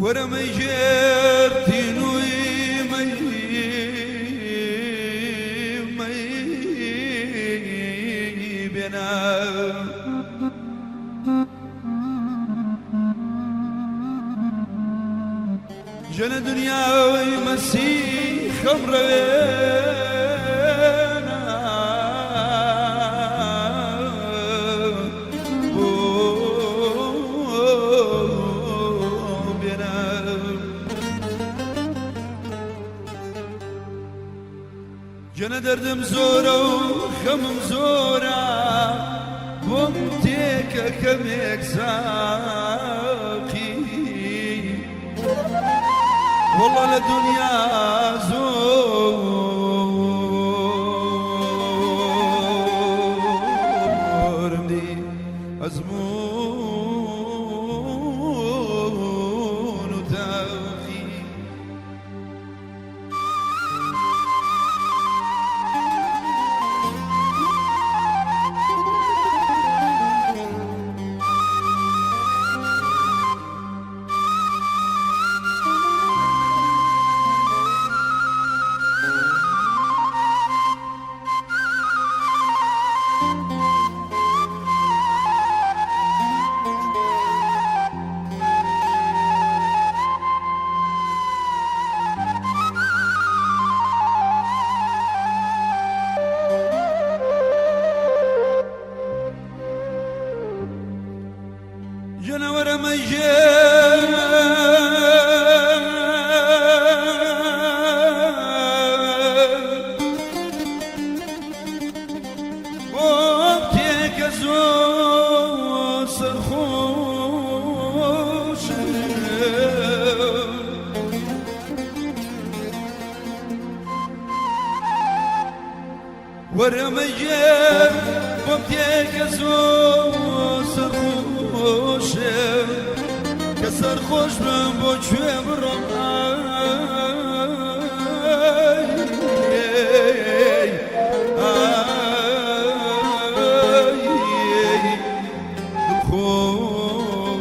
وەرە مەیژێر تینووی مەی مەی بێنە. ژەنە دنیای مەسی خەم ڕەوێنە. بۆ بێنە. گەنە دەردم زۆرە و خەمم زۆرە بۆم تێکە کەمێک ساقی وەڵا لە دنیا زۆرم دی ئەزموون و تاقی. جنەوەرە مەژێ بۆ تێکە زۆر سەرخۆشم. وەرە مەژێ بۆم تێکە زۆر سەرخۆشم کە سەرخۆش بم بۆ کوێ بڕۆم ئای ئای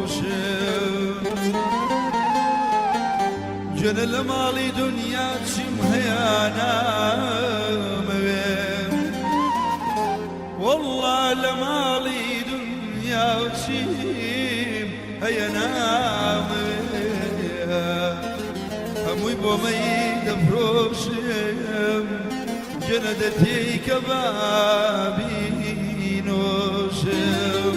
دڵخۆشم. جنە لە ماڵی دنیا چیم هەیە نامەوێ واللە لە ماڵی دنیا چیم هەیە نامەوێ هەمووی بۆ مەی دەفرۆشم جنە دەتێی کە بابی نۆشم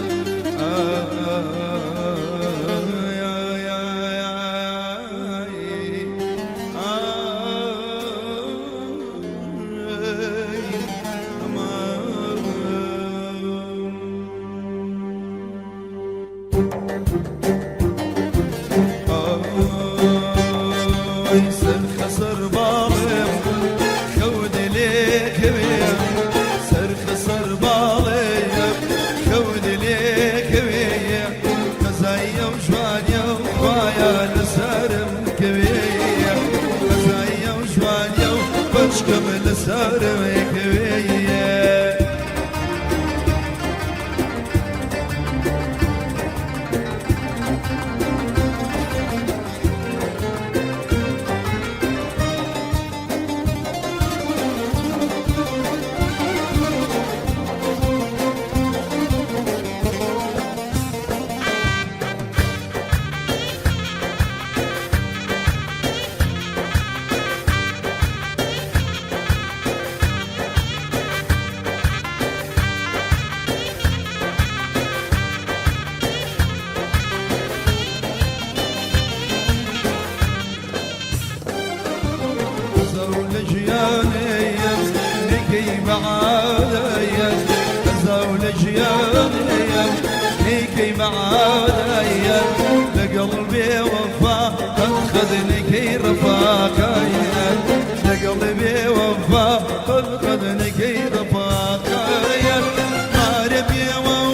بەچکەم لەسەرم کەوێیە. لەگەڵ بێوەفا قەد نەکەی ڕەفاقایە لەگەڵ بێوەفا قەد نەکەی ڕەفاقایە مارە بێوە و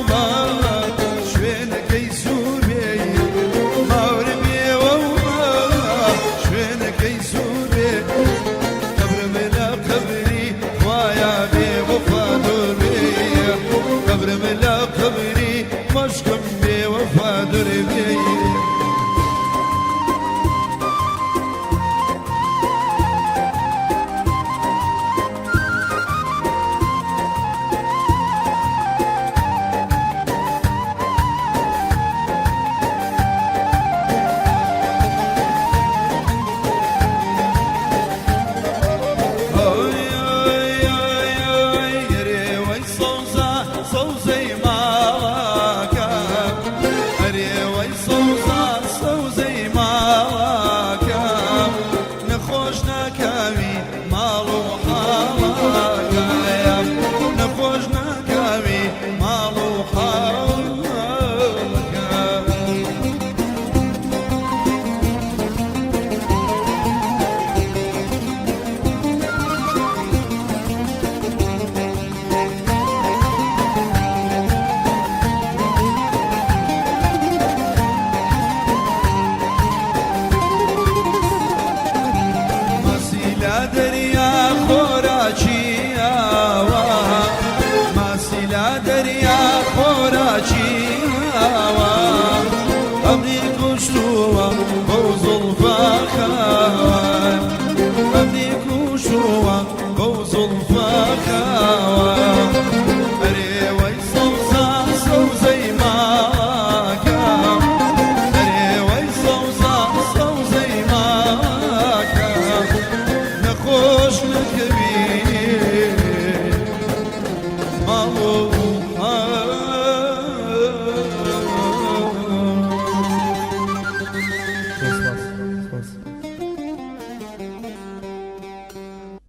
دەریا خۆراکی ئاوە، ماسی لە دەریا خۆراکی ئاوە، ئەمری کوشتووە بەو زوڵفە خاوە، ئەمری کوشتووە بەو زوڵفە خاوە. ئەرێ وەی سەوزە سەوزەی ماڵەکەم، ئەرێ وەی سەوزە سەوزەی ماڵەکەم، نەخۆش نەکەوی ماڵ و.